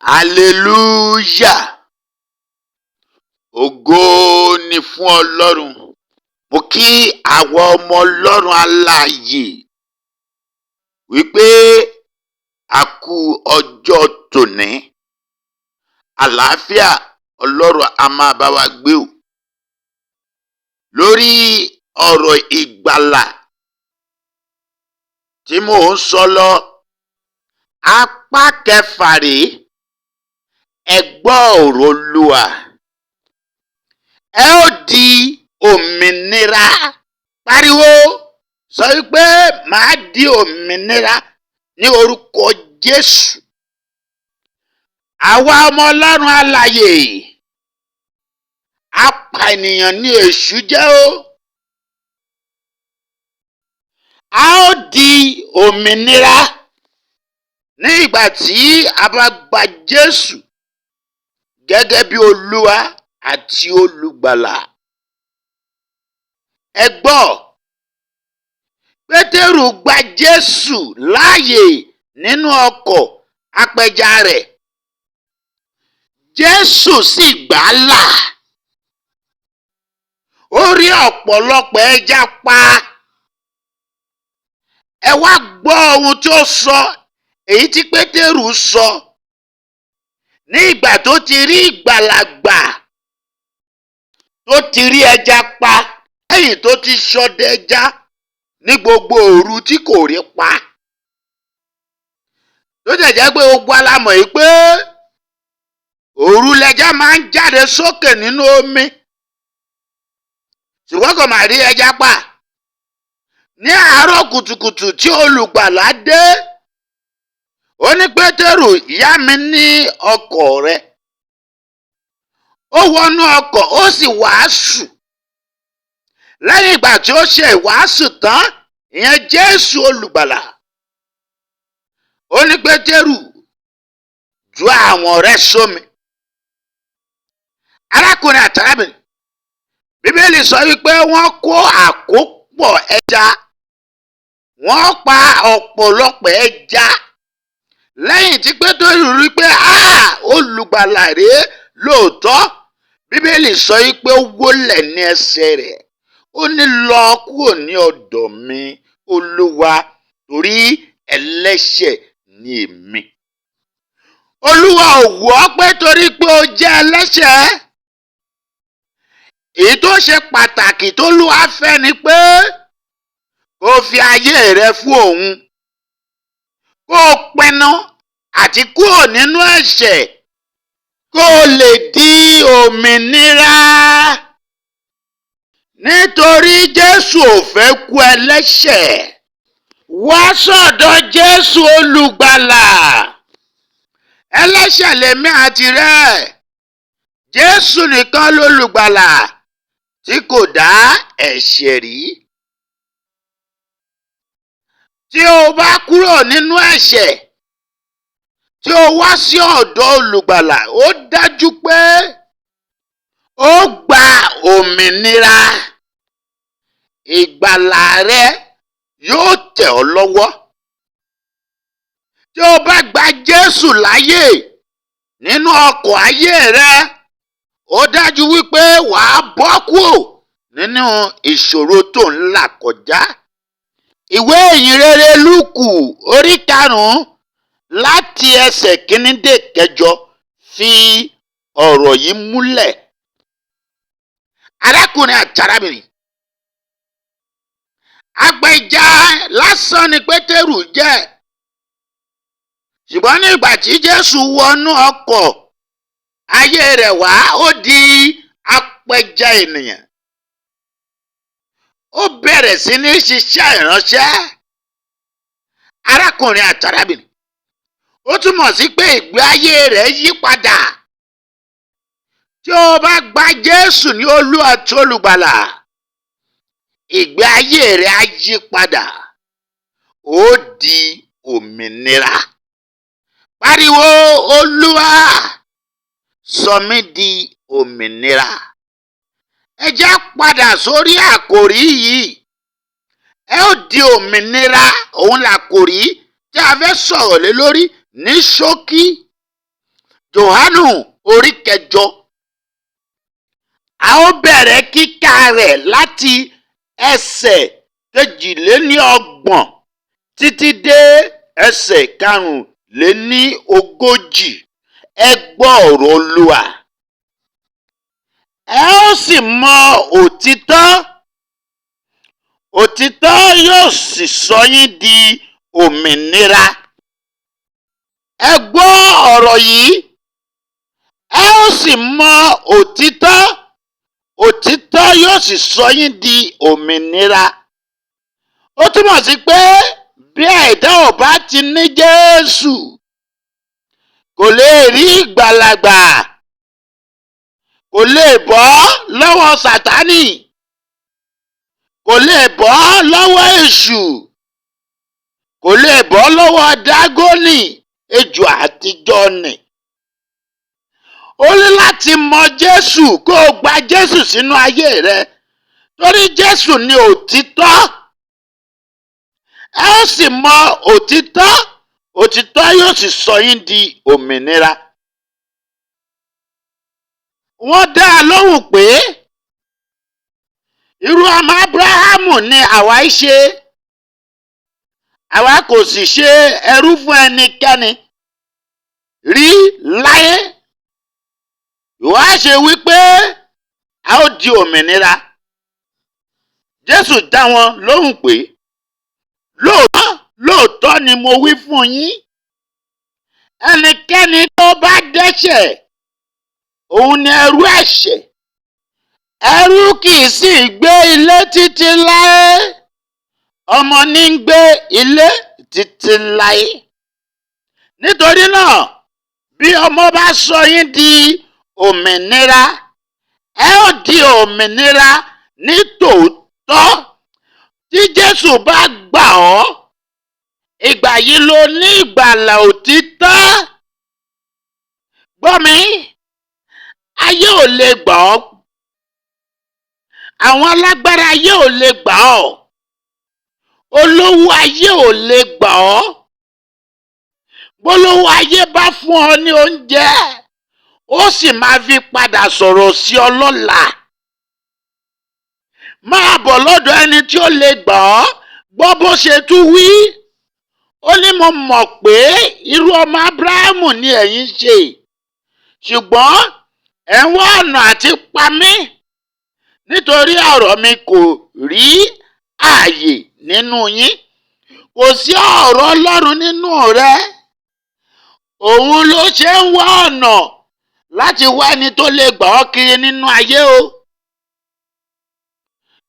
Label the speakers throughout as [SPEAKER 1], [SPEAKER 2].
[SPEAKER 1] Hallelujah! Ògo ni fún Ọlọ́run. Mo kí àwọn ọmọ Ọlọ́run alààyè wípé a kú ọjọ́ tòní. Àlàáfíà Ọlọ́run a máa bá wa gbé o. Lórí ọ̀rọ̀ ìgbàlà tí mò ń sọ lọ, apá kẹfà rèé, ẹ gbọ́ ọ̀rọ̀ Olúwa. Ẹ ó di òmìnira. Pariwo sọ wípé màá di òmìnira ní orúkọ Jésù. Àwa ọmọ Ọlọ́run alààyè, apànìyàn ni èṣù jẹ́ o. A ó di òmìnira ní ìgbà tí a bá gba Jésù gẹ́gẹ́ bí Olúwa àti olùgbàlà. Ẹ gbọ́, Pétérù gba Jésù láàyè nínú ọkọ̀ apẹja rẹ̀. Jésù sì gbà á là. Ó rí ọ̀pọ̀lọpọ̀ ẹja pa. Ẹ wá gbọ́ ohun tí ó sọ, èyí tí Pétérù sọ. Ní ìgbà tó ti rí ìgbàlà gbà, tó ti rí ẹja pa, lẹ́yìn tó ti ṣọdẹ ẹja ní gbogbo òru tí kò rí pa. Tó dẹ̀ jẹ́ pé gbogbo wa la mọ̀ yìí pé òru lẹja máa ń jáde sókè nínú omi. Ṣùgbọ́n kò mà rí ẹja pa. Ní àárọ̀ kùtùkùtù tí olùgbàlà dé, ó ní Pétérù yá mi ní ọkọ̀ rẹ. Ó wọnú ọkọ̀ ó sì wàásù. Lẹ́yìn ìgbà tí ó ṣe ìwàásù tán, ìyẹn Jésù olùgbàlà. Ó ní Pétérù ju àwọ̀n rẹ sómi. Arákùnrin àti arábìnrin, Bíbélì sọ wípé wọ́n kó àkópọ̀ ẹja. Wọ́n pa ọ̀pọ̀lọpọ̀ ẹja. Lẹ́yìn tí Pétérù rí pé áà olùgbàlà rèé lóòótọ́, Bíbélì sọ wípé ó wólẹ̀ ní ẹsẹ̀ rẹ̀. Ó ní lọ kúrò ní ọ̀dọ̀ mi, Olúwa, torí ẹlẹ́ṣẹ̀ ni èmi. Olúwa ò wò ọ́ pé torí pé o jẹ́ ẹlẹ́ṣẹ̀. Èyí tó ṣe pàtàkì t'Olúwa fẹ́ ni pé kó o fi ayé rẹ fún òun. Kó o pinnu àti kúrò nínú ẹ̀ṣẹ̀ kó o lè di òmìnira. Nítorí Jésù ò fẹ́ kú ẹlẹ́ṣẹ̀. Wá sọ̀dọ̀ Jésù olùgbàlà. Ẹlẹ́ṣẹ̀ lèmi àti rẹ. Jésù nìkan lolùgbàlà tí kò dá ẹ̀ṣẹ̀ rí. Tí o bá kúrò nínú ẹ̀ṣẹ̀, tí o wá sí ọ̀dọ̀ olùgbàlà, ó dájú pé ó gba òmìnira. Ìgbàlà rẹ yóò tẹ̀ ọ́ lọ́wọ́. Tí o bá gba Jésù láyè nínú ọkọ̀ ayé rẹ, ó dájú wípé wàá bọ́ kúrò nínú ìṣòro tó ń là kọjá. Ìwé ìyìnrere Lúùkù orí karùn-ún láti ẹsẹ̀ kìíní dé kẹjọ fi ọ̀rọ̀ yìí múlẹ̀. Arákùnrin àti arábìnrin, apẹja lásán ni Pétérù jẹ́. Ṣùgbọ́n nígbà tí Jésù wọnú ọkọ̀ ayé rẹ̀ wá, ó di apẹja ènìyàn. Ó bẹ̀rẹ̀ sí ní ṣiṣẹ́ ìránṣẹ́. Arákùnrin àti arábìnrin, ó túmọ̀ sí pé ìgbé ayé rẹ̀ yí padà. Tí o bá gba Jésù ní Olúwa àti olùgbàlà, ìgbé ayé rẹ̀ á yí padà. Ó di òmìnira. Pariwo Olúwa, sọ mí di òmìnira. Ẹ jẹ́ á padà sórí àkòrí yìí. Ẹ ó di òmìnira, òun làkòrí tí a fẹ́ sọ̀rọ̀ lé lórí ní ṣókí. Jòhánù orí 8, a ó bẹ̀rẹ̀ kíkà rẹ̀ láti ẹsẹ̀ 32 títí dé ẹsẹ̀ 45. Ẹ gbọ́ ọ̀rọ̀ Olúwa. Ẹ ó sì mọ òtítọ́, òtítọ́ yóò sì sọ yín di òmìnira. Ẹ gbọ́ ọ̀rọ̀ yìí, ẹ ó sì mọ òtítọ́, òtítọ́ yóò sì sọ yín di òmìnira. Ó túmọ̀ sí pé bí ẹ̀dá ò bá ti ní Jésù, kò lè rí ìgbàlà gbà, kò lè bọ́ lọ́wọ́ Sátánì, kò lè bọ́ lọ́wọ́ èṣù, kò lè bọ́ lọ́wọ́ Dágónì, ejò àtijọ́ nì. Ó ní láti mọ Jésù, kó o gba Jésù sínú ayé rẹ, torí Jésù ni òtítọ́. Ẹ ó sì mọ òtítọ́, òtítọ́ yóò sì sọ yín di òmìnira. Wọ́n dá a lóhùn pé irú ọmọ Ábúráhámù ni àwa í ṣe, àwa kò sì ṣe ẹrú fún ẹnikẹ́ni rí láyé. Ìwọ á ṣe wípé a ó di òmìnira. Jésù dá wọn lóhùn pé lóòótọ́ lóòótọ́ ni mo wí fún yín, ẹnikẹ́ni tó bá dẹ́ṣẹ̀, òun ni ẹrú ẹ̀ṣẹ̀. Ẹrú kì í sì gbé ilé títí láé, ọmọ ní ń gbé ilé títí láé. Nítorí náà, bí ọmọ bá sọ yín di òmìnira, ẹ ó di òmìnira ní tòótọ́. Tí Jésù bá gbà ọ́, ìgbà yìí ló ní ìgbàlà òtítọ́. Gbọ́ mi, ayé ò lè gbà ọ́, àwọn alágbára ayé ò lè gbà ọ́, olówó ayé ò lè gbà ọ́. Bólówó ayé bá fún ọ ní oúnjẹ, ó sì máa fi padà sọ̀rọ̀ sí ọ lọ́la. Máa bọ̀ lọ́dọ̀ ẹni tí ó lè gbà ọ́. Gbọ́ bó ṣe tún wí. Ó ní mo mọ̀ pé irú ọmọ Ábúráhámù ni ẹ̀yin ṣe, ṣùgbọ́n ẹ̀ ń wá ọ̀nà àti pa mí, nítorí ọ̀rọ̀ mi kò rí ààyè nínú yín. Kò sí ọ̀rọ̀ Ọlọ́run nínú rẹ. Òun ló ṣe ń wá ọ̀nà láti wá ẹni tó lè gbà ọ́ kiri nínú ayé o.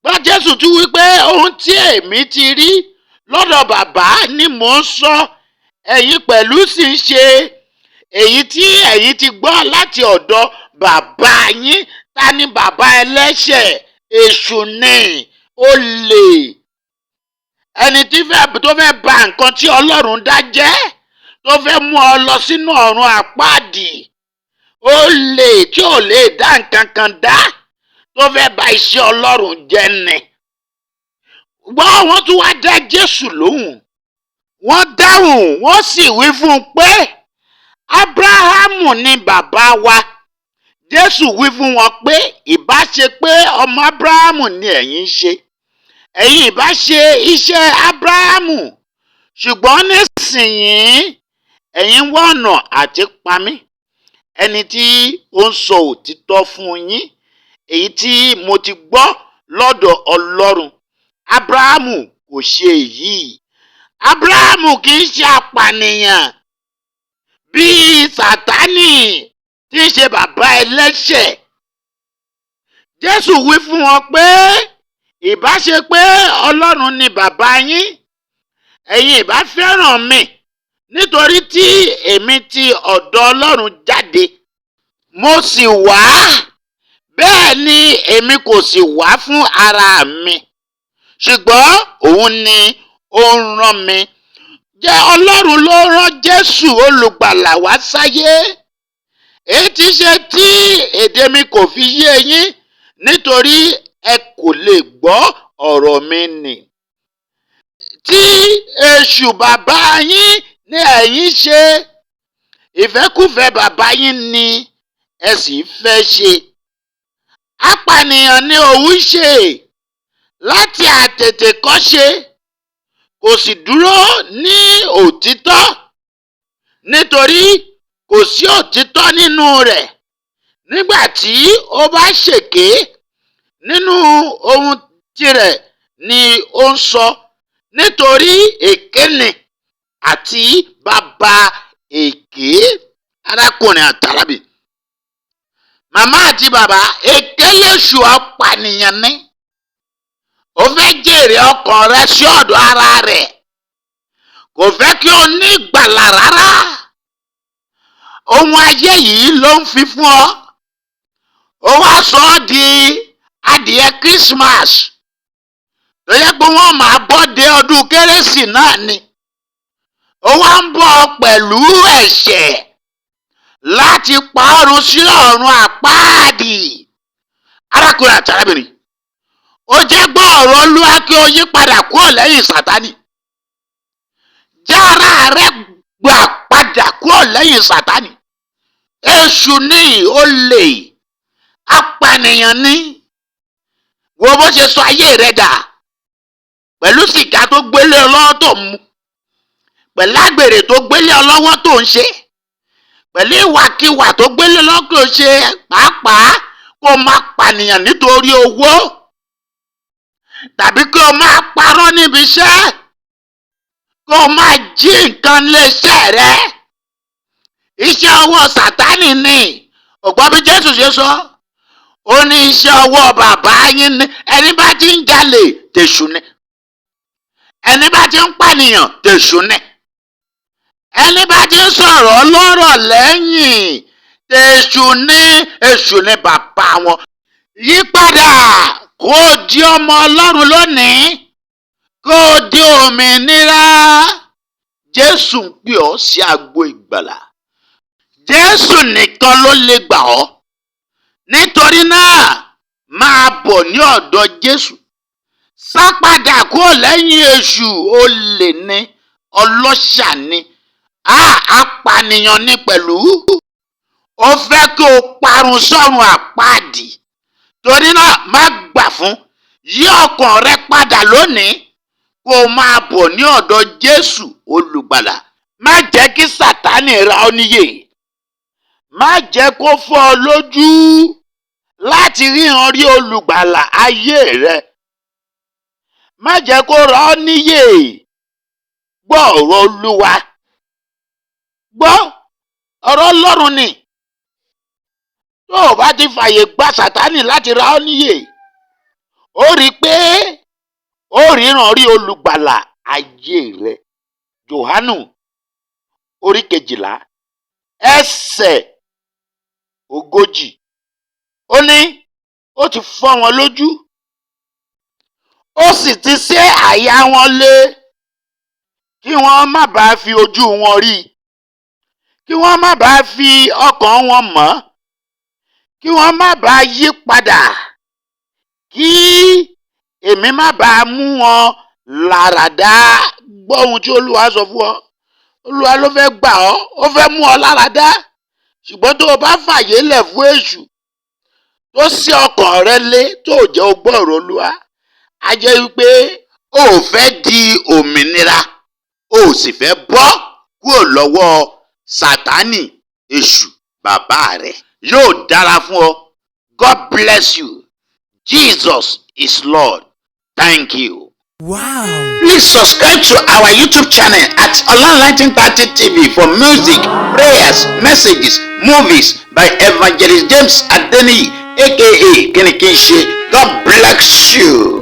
[SPEAKER 1] Gbọ́ Jésù tún wí pé ohun tí èmi ti rí lọ́dọ̀ bàbá ni mò ń sọ, ẹ̀yin pẹ̀lú sì ń ṣe èyí tí ẹ̀yin ti gbọ́ láti ọ̀dọ̀ bàbá yín. Ta ni bàbá ẹlẹ́ṣẹ̀? Èṣù ni, olè, ẹni tí tó fẹ́ ba nǹkan tí Ọlọ́run dá jẹ́, tó fẹ́ mú ọ lọ sínú ọ̀run àpáàdì, olè tí ò lè dá nǹkan kan dá, tó fẹ́ ba iṣẹ́ Ọlọ́run jẹ́ ni. Gbọ́, wọ́n tún wá dá Jésù lóhùn. Wọ́n dáhùn, wọ́n sì wí fún un pé Ábúráhámù ni bàbá wa. Jésù wí fún wọn pé ìbá ṣe pé ọmọ Ábúráhámù ni ẹ̀yin ń ṣe, ẹ̀yin ìbá ṣe iṣẹ́ Ábúráhámù, ṣùgbọ́n nísìnyìí ẹ̀yin ń wá ọ̀nà àti pa mí, ẹni tí ó ń sọ òtítọ́ fún yín, èyí tí mo ti gbọ́ lọ́dọ̀ Ọlọ́run. Ábúráhámù kò ṣe èyí. Ábúráhámù kì í ṣe apànìyàn bíi Sátánì tí ń ṣe bàbá ẹlẹ́ṣẹ̀. Jésù wí fún wọn pé ìbá ṣe pé Ọlọ́run ni bàbá yín, ẹ̀yin ìbá fẹ́ràn mi, nítorí tí èmi ti ọ̀dọ̀ Ọlọ́run jáde, mo sì wá, bẹ́ẹ̀ ni èmi kò sì wá fún ara mi, ṣùgbọ́n òun ni ó ń rán mi. Jẹ́ Ọlọ́run ló rán Jésù olùgbàlà wá sáyé. Èyí tí ṣe tí èdè mi kò fi yé yín, nítorí ẹ kò lè gbọ́ ọ̀rọ̀ mi nì. Tí èṣù bàbá yín ni ẹ̀yin ṣe, Ìfẹ́kúfẹ̀ẹ́ bàbá yín ni ẹ sì fẹ́ ṣe. Apànìyàn ni òun ṣe láti àtètèkọ́ṣe, kò sì dúró ní òtítọ́, nítorí kò sí òtítọ́ nínú rẹ̀. Nígbà tí ó bá ṣèké, nínú ohun tirẹ̀ ni ó ń sọ, nítorí èké ni àti bàbá èké. Arákùnrin àtàrábìnrin, màmá àti bàbá, èké lèṣù, apànìyàn ni. Ó fẹ́ jèrè ọkàn rẹ sí ọ̀dọ̀ ara rẹ̀. Kò fẹ́ kí o ní ìgbàlà rárá. Ohun ayé yìí ló ń fi fún ọ. Ó wá sọ ọ́ di adìẹ Christmas tó yẹ pé wọ́n máa bọ́ de ọdún Kérésì náà ni. Ó wá ń bọ̀ pẹ̀lú ẹ̀ṣẹ̀ láti pa ọ̀run sí ọ̀run àpáàdì. Arákùnrin àti arábìnrin, ó jẹ́ gbọ́ ọ̀rọ̀ Olúwa kí o yí padà kúrò lẹ́yìn Sátánì. Já ara rẹ gbà padà kúrò lẹ́yìn Sátánì. Èṣù ní olè, apànìyàn ní. Wo bó ṣe sọ ayé rẹ dà pẹ̀lú sìgá tó gbélé ọ lọ́wọ́ tó ń mu, pẹ̀lú àgbèrè tó gbélé ọ lọ́wọ́ tó ń ṣe, pẹ̀lú ìwàkiwà tó gbélé lọ́wọ́ tó ń ṣe, pàápàá kó máa pànìyàn nítorí owó, tàbí kí o máa parọ́ níbi iṣẹ́, kó o máa jí nǹkan léṣẹ́ rẹ. Iṣẹ́ ọwọ́ Sátánì ni. Ò gbọ́ bí Jésù ṣe sọ? Ó ní iṣẹ́ ọwọ́ bàbá yín ni. Ẹni bá ti ń jalè, tèṣù ni. Ẹni bá ti ń pànìyàn, tèṣù ni. Ẹni bá ti ń sọ̀rọ̀ lọ́rọ̀ lẹ́yìn, tèṣù ni. Èṣù ni bàbá wọn. Yípadà kó o di ọmọ Ọlọ́run lónìí, kó o di òmìnira. Jésù ń pè ọ́ sí agbo ìgbàlà. Jésù nìkan ló lè gbà ọ́. Nítorí náà, máa bọ̀ ní ọ̀dọ̀ Jésù. Sá padà kúrò lẹ́yìn èṣù. Olè ni, ọlọ́ṣà ni, apànìyàn ni pẹ̀lú. Ó fẹ́ kí o parun sọ́run àpáàdì. Torí náà, má gbà fún. Yí ọkàn rẹ padà lónìí, kó o máa bọ̀ ní ọ̀dọ̀ Jésù olùgbàlà. Má jẹ́ kí Sátánì ra ọ́ níyè. Má jẹ́ kó fọ́ ọ lójú láti ríran rí olùgbàlà ayé rẹ. Má jẹ́ kó ra ọ́ níyè. Gbọ́ ọ̀rọ̀ Olúwa. Gbọ́ ọ̀rọ̀ Ọlọ́run ni. Tó o bá ti fàyè gba Sátánì láti ra ọ́ níyè, ó rí i pé ó ríran rí olùgbàlà ayé rẹ. Jòhánù orí 12 ẹsẹ̀ 40, ó ní ó ti fọ́ wọn lójú, ó sì ti sé àyà wọn lé, kí wọ́n má bàa fi ojú wọn rí, kí wọ́n má bàa fi ọkàn wọn mọ̀, kí wọ́n má bàa yí padà, kí èmi má bàa mú wọn láradá. Gbọ́ ohun tí Olúwa sọ fún ọ. Olúwa ló fẹ́ gbà ọ́, ó fẹ́ mú ọ láradá, ṣùgbọ́n tó o bá fàyè lẹ̀ fún èṣù tó sí ọkàn rẹ lé, tó o jẹ́ o gbọ́ ọ̀rọ̀ Olúwa, á jẹ́ wípé o ò fẹ́ di òmìnira, o ò sì fẹ́ bọ́ kúrò lọ́wọ́ Sátánì èṣù bàbá rẹ̀. Yóò dára fún ọ. God bless you. Jesus is Lord. Thank you. Please subscribe to our YouTube channel at Online 1930 TV for music, prayers, messages, movies by Evangelist James Adeniyi, aka Kinikinse. God bless you.